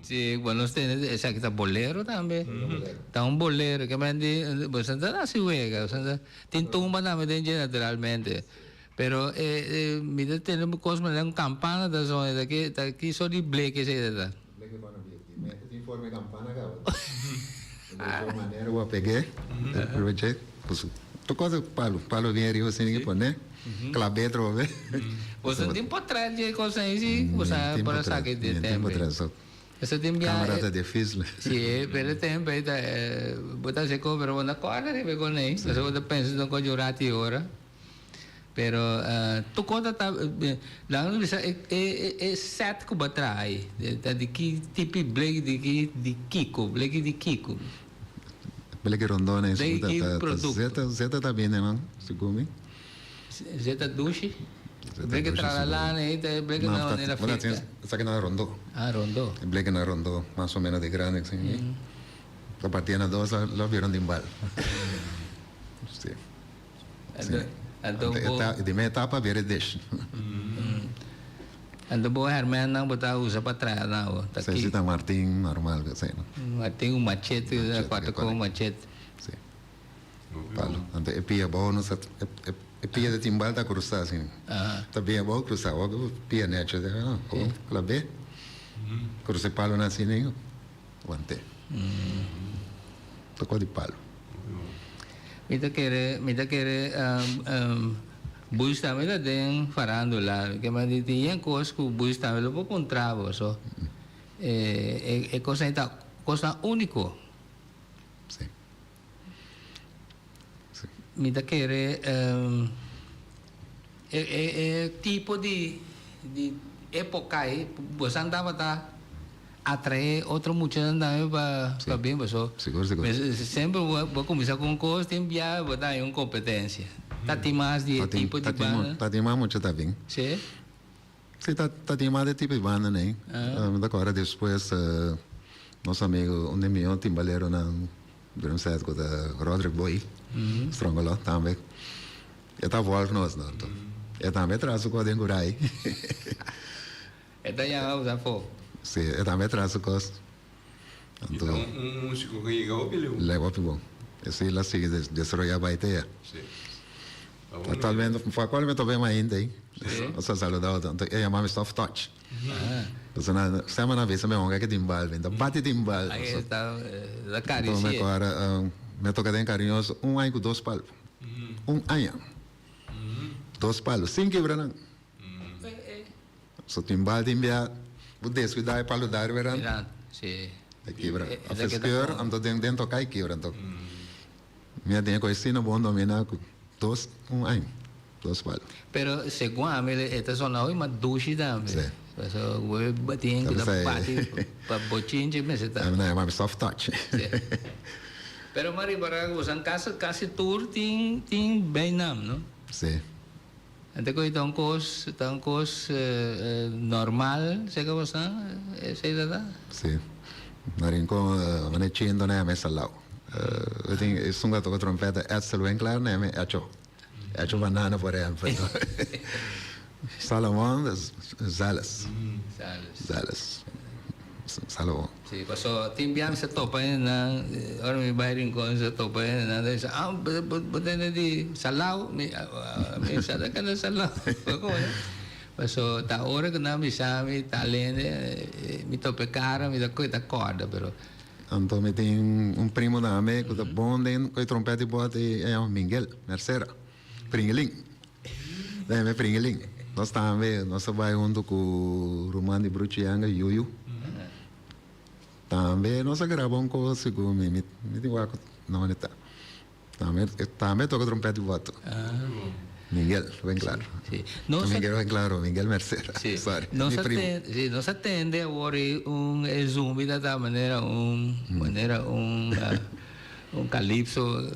Si, bo nos tende esaki ta bolero tambe. Ta un bolero ke men di bo sa ta hasi wega, bo sa ta tin tumba tambe den dje naturalmente. Pero e mi ta tende un kos manera un kampana ta zona ta ki ta ki sort di bleki esei ta ta? Bleki pa no bleki. Mi ta tin forma di kampana kaba. Di manera bo a peg'é, aproveché. Tur kos e palu, palu bien riba asina ki pone, klab'é atrobe. Bo sa tin potret dje kos ei si? Bo sa por a saka di e tempu ei? Bo sa tin bia. Kamera ta difícil. Si, pero e tempu ei ta bo ta hasi kos pero bo no kòrda riba e kos ei. Pasobra bo ta pensa ta un kos di un ratu i ora. Pero tur kos ta ta laga nos bisa e set ku bo a traha ei ta di ki tipo di bleki di ki di kiko bleki di kiko. Bleki rondó na esun ta ta zeta zeta ta bini nan segun mi. Zeta dushi? Bleki tralala na ei ta e bleki na manera firta. Esaki nan rondó. Ah rondó. E bleki nan rondó mas o menos di grandi asin. Ta partia na dos lo bira un timbal. Si. Anto bo. Di mi etapa bira e dish. Anto bo hermennan bo ta usa pa traha nan awo? Ta ki? Si ta martin normal ku esei no. Martin un machete, kuater kon machete. Si. Palo. Anto e pia abou no sa e pia di timbal ta krusa asin. Ta bin abou krusa awor ku pia necho la be. Krusa e palonan asin wante. Toko di palo. Mi ta kere, mi ta kere Bush tambe ta den farandula. Ke men di tin yen kos ku Bush tambe lo por puntra bo. So e e kosnan ta kosnan uniko. Si. Si. Mi ta kere e e e tipo di di epoka ei bosan tabata Atraé otro muchanan tambe pa pa bin paso Sigur sigur. Semper bo bo cuminsa cu un cos tin bia bo ta haña un competencia. Ta tin mas di e tipo di banda? Ta tin mas mucha ta bin. Si? Si ta ta tin mas di e tipo di banda nei. Mi ta acorda despues nos amigo un di mihor timbaleronan drum set cu ta Roderick Boy Strongolo tambe e ta volg nos no anto e tambe traha su cos den Curai. E ta yama usa fo. Si, e tambe traha su kos. Anto. E ta un musico ku yega hopi leu. Leu hopi bon. Esei la sigui desaroyá bai te ya. Si. Actualmente, actualmente tob'é mainta ei. Si. Nos a saluda otro. Anto e yama mi soft touch. Pasobra nan semper nan bisa mi honga ke timbal mi ta bati timbal. Ai e ta karisié. Anto mi kòrda mi a toka den Cariñoso un aña ku dos palo. Un aña. Dos palo sin kibra nan. So timbal tin bia bo descuida e palo dar weran. Weran, si. E kibra. Of e skeur, anto den den toca e kibra. Anto mi a tin e asina bon domina cu dos un aña, dos palo. Pero segun ami e ta sona hopi mas dushi tambe. Si. Pasobra bo tin cu ta bati pa bochinchi mester ta. Nan yama mi soft touch. Si. Pero mi a ripara cu boso casi casi tur tin tin bijnaam, no? Si. Ante cu ta un cos, ta un cos normal, seca bosan, esey ta ta? Si. Na Rincon, mane Chindo na yama e Salao. E tin esun cu a toca trompeta, Edsel Winklaar na yama e Echo. Echo Banana, por ehempel. Salomon, Zales. Zales. Zales. Salomon. Si, paso tin bia mi sa topa hendenan, ora mi bai Rincon mi sa topa hendenan ta bisa, ah, bo ta hende di Salao? Mi, mi sa ta kende Salao. Paso ta ora ku nan bisa mi tal hende, mi topa e kara, mi ta koe ta kòrda, pero. Anto mi tin un primo tambe ku ta bon den koe trompèt di bòt e yama Mingel Mercera, Pringelin. Ta yama e Pringelin. Nos tambe nos a bai hunto ku ruman di Bruchi Yanga, Yuyu. Tambe nos a graba un kos segun mi, mi tin wak nòmber ta. Tambe tambe toka trompèt di bòt. Miguel, ben klaro. Sí. Nos Miguel ben klaro, Miguel Mercera. Sí. Sorry, Nos mi a primo. ten, sí, nos a tende awor ei un e zumbi ta ta manera un manera un Un calypso,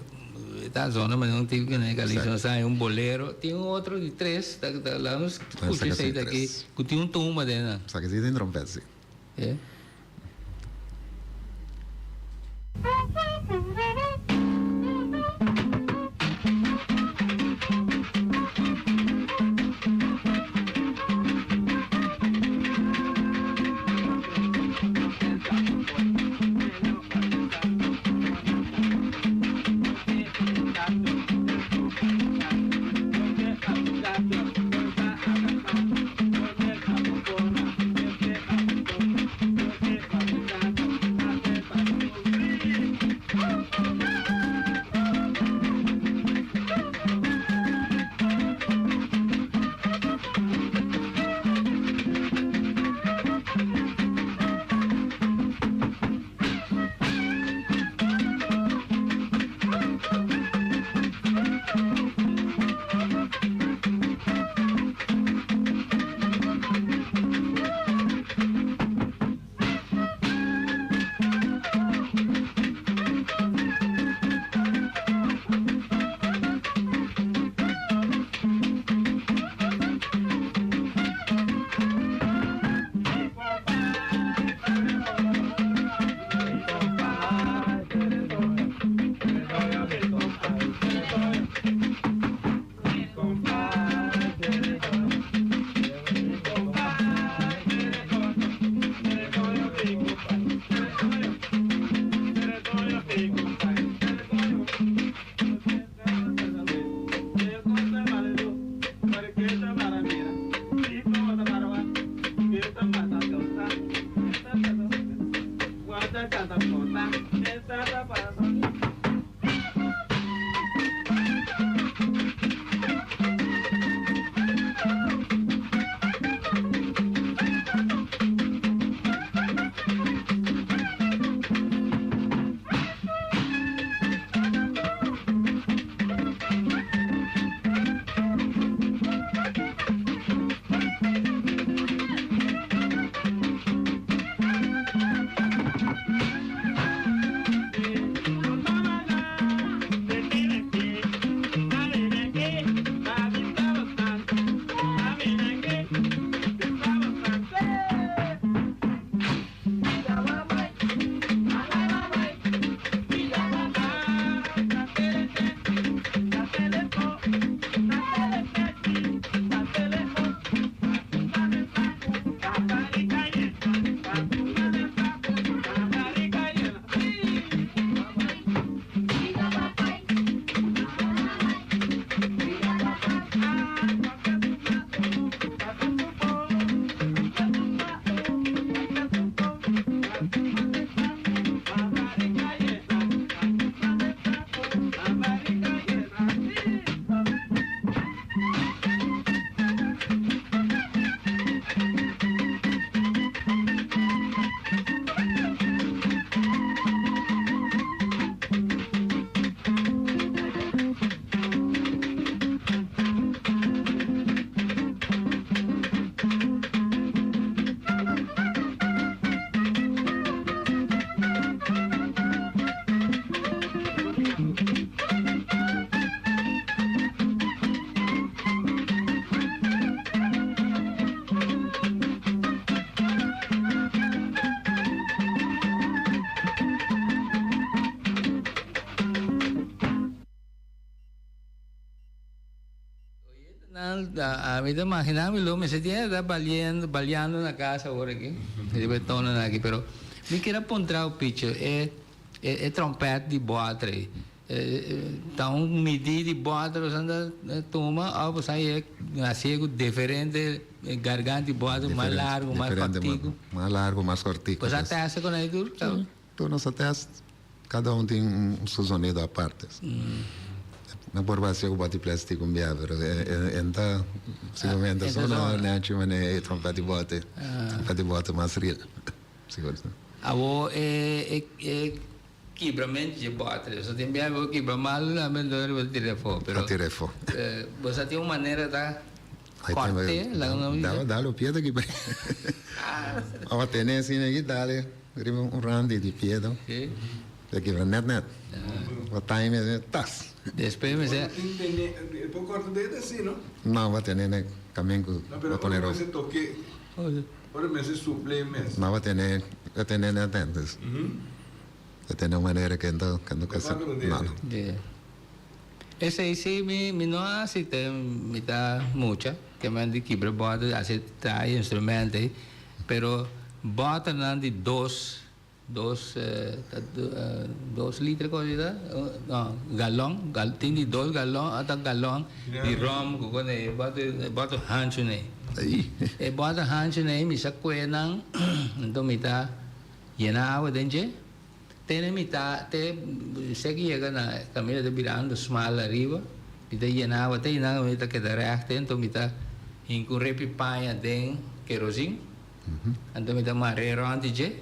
ta zona manera un tipo di calypso, no sa, un bolero. Tin un otro di tres, ta ta laga nos scucha esey ta aki, cu tin un tumba den nan. Sa ke si tin trompet si. E. Ami ta imaginá mi lo mester tin ta baliendo, baliando na casa awor aki. Riba e tononan aki, pero mi kier a puntra un picho, e e trompet di boter ei, ta un midí di boter boso ta tuma of boso a yega hasié ku diferente garganta di boter mas largo, mas kòrtiku? Mas largo, mas kòrtiku. Boso a tèst kon ei tur? Sí, tur nos a tèst. Cada un tin su sonido aparte. No por haci cu boti plastic un bia, pero en ta simplemente sona nechi manera e trompet di bote, trompet di bote mas real. Sigur. Awo e e kibramento dje bote, so tin bia bo kibra malo tambe entonces bo ta tira afo, pero Ta tira afo. Bo sa tin un manera ta corte, laga nos bisa. Dale un piedra aki. Awa tene asina aki dale. Riba un randi di piedra. Sí. Ta kibra net net. Bo time e tas. Despues mi se. E por corta dedo así, no? No, bo tene ne camin cu bo pone ropa. No, pero ora mester toke. Ora mester suple mes. No, bo tene, bo tene net net. Dus. Bo tene un manera ke ento, ke ento cosa. No, no. Yeah. Esei sí mi, mi no a hasi te mi ta mucha, ke men di kibra boter, hasi traha instrumento ei. Pero bòternan di dos, dos, ta dos liter kos di ta? No, galòn, tin di dos galòn ata galòn di ròm ku kos ei, e bòter hanchu nei. E bòter hanchu nei mi sa kue nan, anto mi ta yena awa den dje, tene mi ta te seki yega na kaminda ta birando smal ariba, mi ta yena awa te einan mi ta keda règt anto mi ta hinka un repi paña den kerosin, anto mi ta mar'é rònt di dje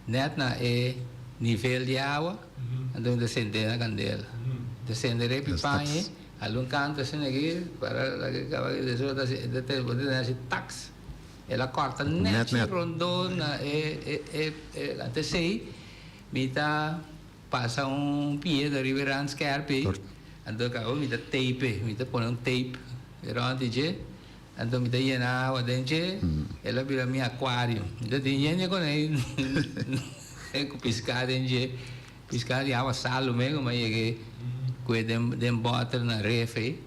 nèt na e nivel di awa, anto mi ta sent'é na kandela. Mi ta sende repi paña ei, algun kantu asina aki para laga e kaba despues bo ta tene hasi taks. El a kòrta nèchi rondó na e e e antes ei mi ta pasa un piedra riba e rand skèrpi, anto kaba mi ta tape, mi ta pone un tape rònt di dje, anto mi ta yena awa den dje, el a bira mi akuario. Mi ta tin yende kon ei ku piská den dje, piská di awa salu mes ku mi a yega kue den bòter na ref ei.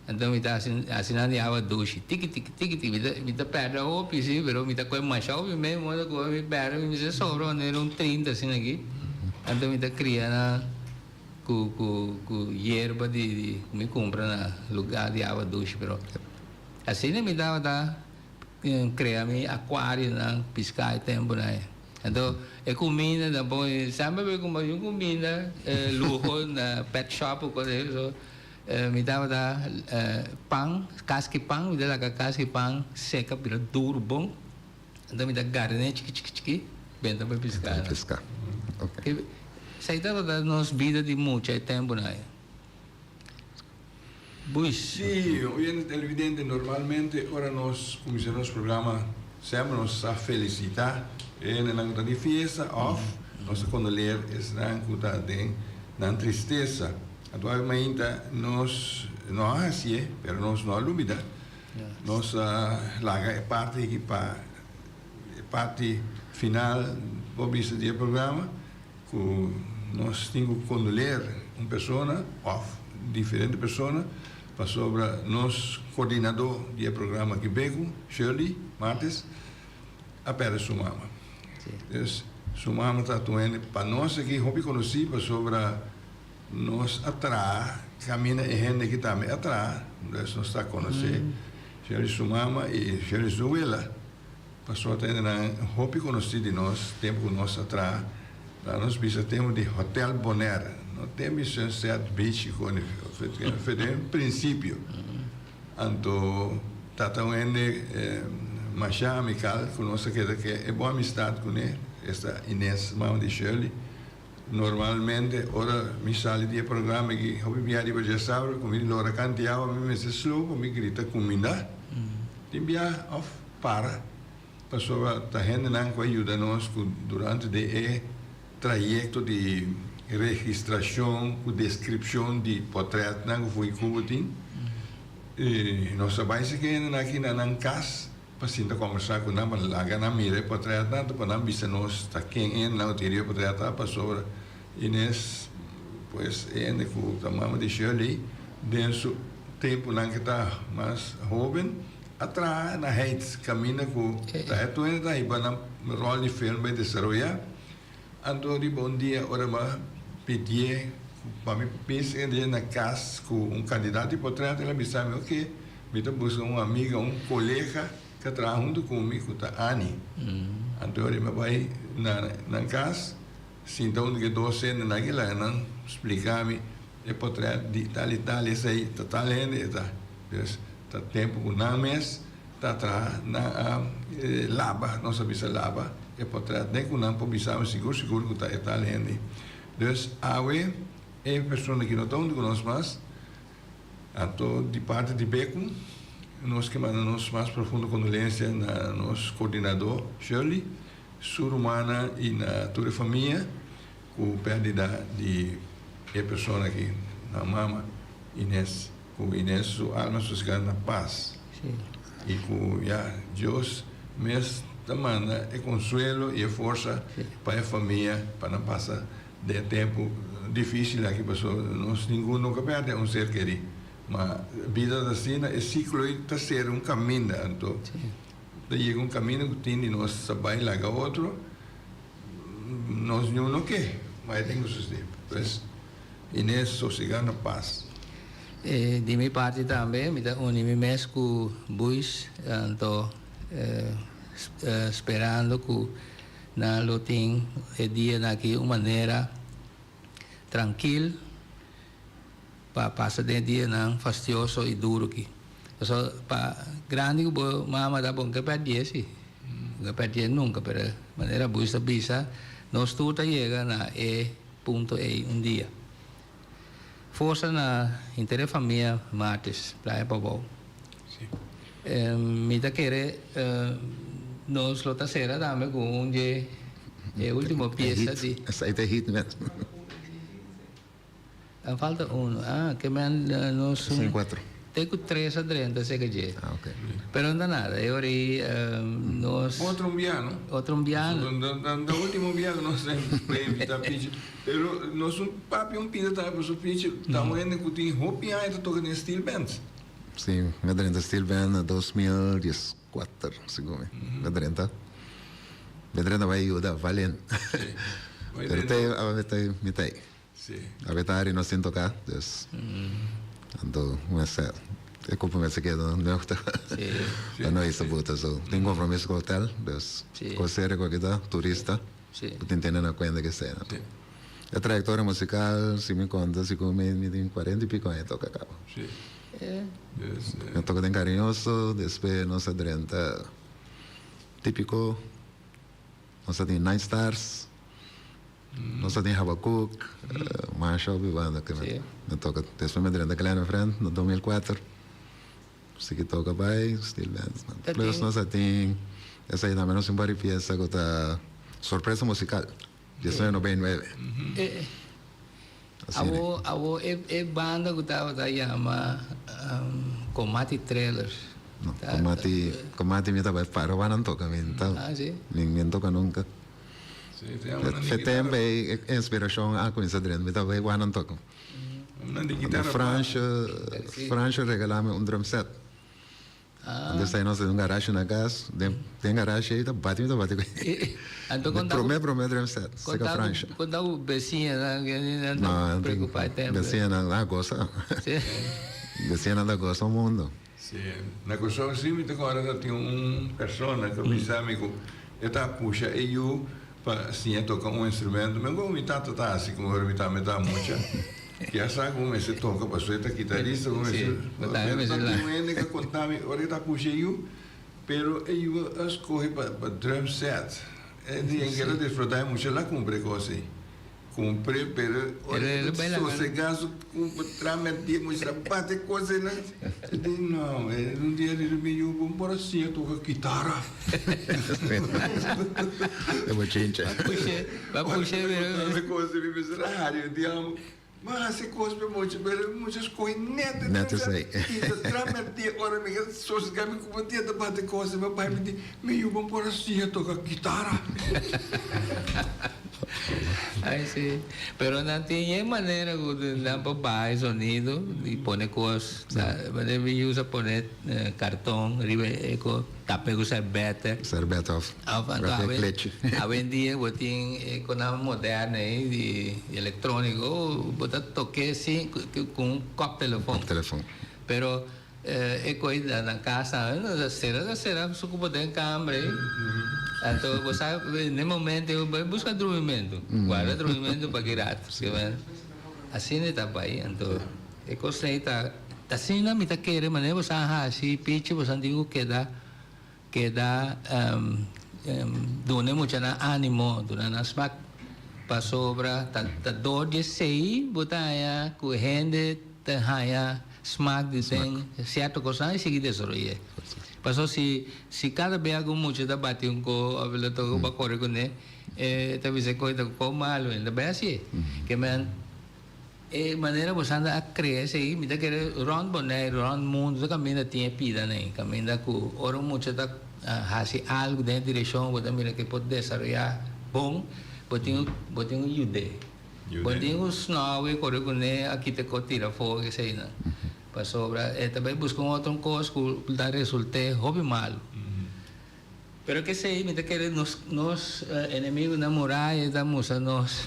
Anto mi ta hasi hasi nan di awa dushi tiki tiki tiki tiki mi ta mi ta pèrdè hopi si pero mi ta kohe masha hopi mes modo ku mi pèrdè mi mester sobra manera un trinta asina aki anto mi ta kria nan ku ku ku yerba di di ku mi kumpra na lugar di awa dushi pero asina mi tabata. krea mi akuarionan piská e tempunan ei. Anto e kuminda tampoco, semper mi kumpra un kuminda luho na pet shop o kos así so mi tabata pan, kaski pan, mi ta saka kaski pan seka bira duru bon, anto mi ta garne chiki chiki chiki benta pa e piska. Piska, ok. Esei tabata nos bida di mucha e tempunan ei. Buis. Sí, oyente televidente, normalmente ora nos cuminsa nos programa semper nos sa felicita e hendenan cu ta di fiesta of nos ta condoleer esnan cu ta den nan tristesa. Anto awe mainta nos no a hacié, pero nos no a lubida. Nos a laga e parti aki pa e parti final por bisa di e programa. Ku nos tin ku kondoleer un persona òf diferente persona pasobra nos kordinadó di e programa aki Beku, Shirley Martes, a pèrdè su mama. Dus su mama ta un hende pa nos aki hopi konosí pasobra nos a traha kaminda e hende aki tambe a traha, dus nos ta konosé Shirley su mama i Shirley su wela. Pasobra ta hendenan hopi konosí di nos tempu ku nos a traha na nos bisa tempu di Hotel Bonaire, no tempu di Sunset Beach ku den prinsipio. Anto tata un hende masha amikal ku nos a keda ke e bon amistat kuné, esta Ines, mama di Shirley. Normalmente ora mi sali di e programa aki hopi bia riba djasabra ku mi lora kanti awa mi mester slow pa mi grita kuminda tin bia òf para pasobra ta hendenan ku a yuda nos ku durante di e trayekto di registrashon ku deskripshon di potrètnan ku Fungi Kubo tin i nos a bai seki hendenan aki na nan kas pa sinta kombersá ku nan pa laga nan mira e potrètnan anto pa nan bisa nos ta ken e hendenan ku tin riba e potrèt ta pasobra Ines pues e hende ku ta mama di Shirley den su tempunan ke ta mas hoben a traha na Heights kaminda ku ta e tur hende ta hiba nan ròl di film bai desaroyá. Anto riba un dia ora m'a pidié pa mi bisa e dia na kas ku un kandidat di potrèt, el a bisa mi, oke, mi ta buska un amiga, un kolega ku a traha huntu ku mi ku ta Annie. Anto ora mi a bai na nan kas, sinta huntu ku e dos hendenan aki, laga nan splika mi e potrèt di tal i tal, esei ta tal hende, e ta. Dus ta tempu ku nan mes ta traha nan a laba, nos a bisa laba e potret den ku nan por bisa mi sigur sigur ku ta e tal hende. Dus awe e persona ki no ta huntu ku nos mas, anto di parti di Beku nos ke manda nos mas profundo kondolensia na nos kordinadó Shirley, su rumannan i na tur e famia ku pèrdida di e persona aki, nan mama Ines. Ku Inés su alma sosegá na pas. I ku ya Dios mes ta manda e konsuelo i e forsa pa e famia pa nan pasa den e tempu difísil aki pasobra nos ningun no ka pèrdè un ser kerí. Ma bida ta asina, e siklo ei ta ser un kaminda. Anto ta yega un kaminda ku tin di nos ta bai laga otro, nos niun no ke, ma e tin ku sosodé. Pues. Inés sosegá na pas. Di mi parti tambe mi ta uni mi mes ku Buis anto sperando ku nan lo tin e dianan aki un manera trankil pa pasa den e dianan fastioso i duru aki. Pasobra pa grandi ku bo mama ta bo no ke pèrdie si, bo no ke pèrdie nunka pero manera Buis ta bisa nos tur ta yega na e Punto ei un dia. Forsa na henter e famia Martes, Playa Pabou. Mi ta kere nos lo ta sera tambe ku un dje e ultimo piesa di. Esei ta e hit mes. A falta uno. Ah, ke men nos un. Cuatro. Te ku tres a drenta seka dje. Ah, ok. Pero no ta nada. E ora ei nos. Otro un bia, no? Otro un bia. Da ultimo bia ku nos a invita Pichi. Pero nos un papia un pida tambe pasobra Pichi ta un hende ku tin hopi aña ta toka den steel bands. Si, mi a drenta steel band na 2014, segun mi. Mi a drenta. Mi a drenta bai yuda Valen. Pero te awe mi ta ei. Sí. Awe ta hari nos tin toká, dus anto mester. E cupo mester keda nuchter. Pa no esta buta. So tin compromiso cu hotel, dus cos serio cu aki ta, turista, bo tin tene na cuenta cu esei. E trayectoria musical, si mi conta, si cu mi mi tin cuarenta y pico aña toca caba. Mi a toca den Cariñoso, despues nos a drenta Tipico, nos a tin Night Stars. Nos ta tin Habakuk, masha hopi banda ku mi toka. Despues mi a drenta Glen and Friend na 2004. Sigui toka bai steel band. Plus nos a tin esei tambe nos tin un par di fiesta ku ta Sorpresa Musical, 1999. Awo awo e e banda ku tabata yama Komati Trailers. No, Komati Komati mi ta bai para wan nan toka mi ta mi no toka nunka. Fe tempo ei e inspiracion a cuminsa drenta mi tabata igual nan toca. Fransjo Fransjo regala mi un drum set. Antes ei nos tin un garage na cas den garage ei ta bati mi ta bati cu e. Prome prome drum set seca Fransjo. Conta cu beciñanan nan ta preocupa e tempo. Beciñanan a gosa. Beciñanan ta gosa un mundo. Sí, na Kòrsou sí mi ta kòrda ta tin un persona ku a bisa mi ku e ta pusha e yu pa siña toka un instrumento. Mi ku mi tata ta hasi ku ora mi tambe ta mucha. Ki a sa ku mi mester toka pasobra e ta kitarista ku mester. Pero ta tin un hende ku a konta mi ora e ta pusha e yu, pero e yu a skohe pa drum set. E di en kere disfrutá e mucha la kumpra e kos ei. Compré pero ora e ta sosegá su cuerpo tra metié cu sa bate cos ei nan e di no e un dia di mi yu bo por a siña toca kitara. E bochincha. Ba pushe pero. Cos mi mester a hari un dia amo ma haci cos pe mucha pero mucha scoge net Net esei. I ta tra metié ora mi a sosegá mi cuerpo dia ta bate cos ei mi a bai mi di mi yu bo por a siña toca kitara. Ay si. Pero nan tin e manera ku nan por baha e sonido i pone kos. Manera mi usa pone karton riba e kos, tap'e ku sèrbètè. Sèrbètè òf rafia klechi. Awendia bo tin e konan moderno ei di elektróniko, bo ta tok'é sin ku un kòp telefòn. Kòp telefòn. Pero E koe na nan kas tambe no ta sera ta sera su ku bo den kamber ei. Anto bo sa den momento ei bo bai buska drumimentu. Guarda drumimentu pa ki rato. Asina e ta bai. Anto e kos ei ta asina mi ta kere manera bo sa hasi pichi bo sa tin ku keda keda duna e muchanan animo duna nan smak pasobra ta dor di esei bo ta haña ku hende ta haña Smak di den sierto kosnan i sigui desaroy'é. Paso si si kada bia ku un mucha ta bati un ko òf el a toka bo a kore kuné, e ta bisa ku e ta ko malu, el ta bai hasié. Ke men e manera bo sa a krea esei, mi ta kere rònt Boneiru, rònt mundu ta kaminda tin e pidanan ei, kaminda ku ora un mucha ta hasi algu den e direkshon bo ta mira ku e por desaroyá bon, bo tin bo tin ku yud'é. Bo tin ku snow e kore kuné a kita e kos tira afó eseinan. Pasobra e ta bai buska un otro kos ku ta result'é hopi malu. Pero kesei mi ta kere nos nos enemigunan muraya ta mustra nos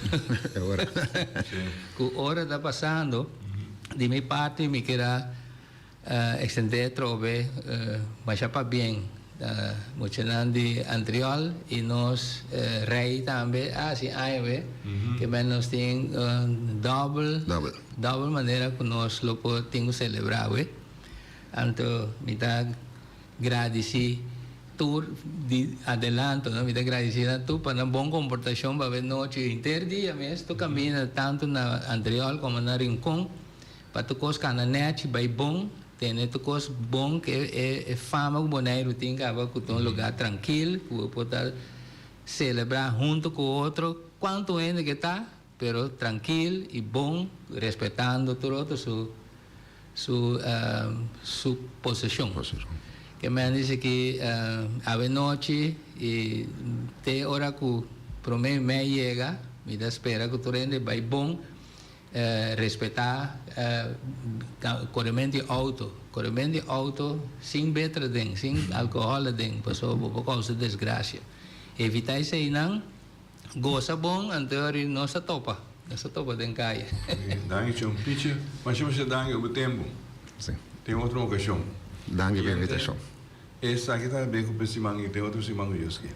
ku ora ta pasando. Di mi parti mi kier a Extendé atrobe masha pabien muchanan di Antriol y nos Rey tambe a haci aña be ke men nos tin dobbel dobbel manera cu nos lo por tin cu celebra awe. Anto mi ta gradici tur di adelanto no mi ta gradici nan tur pa nan bon comportacion pa awe nochi henter dia mes tur caminda tanto na Antriol como na Rincon. Pa tur kos kana nèchi, bai bon, tene tur kos bon ku e fama ku Boneiru tin kaba ku ta un lugá trankil ku bo por ta selebrá huntu ku otro kuantu hende ke ta, pero trankil i bon respetando tur otro su su su poseshon. Ke men dice ki awe nochi i te ora ku promé mei yega mi ta spera ku tur hende bai bon. Respetá korementu di outo. Korementu di outo sin beter aden, sin alkohòl aden, pasobra bo por kousa desgrasia. Evitá eseinan, gosa bon, anto ori nos ta topa, nos ta topa den kaya. Danki Chon. Pichi, masha masha danki pa bo tempu. Sí. Den otro okashon. Danki pa e invitashon. Esaki ta Beko pa e siman i den otro siman ku Dios ke.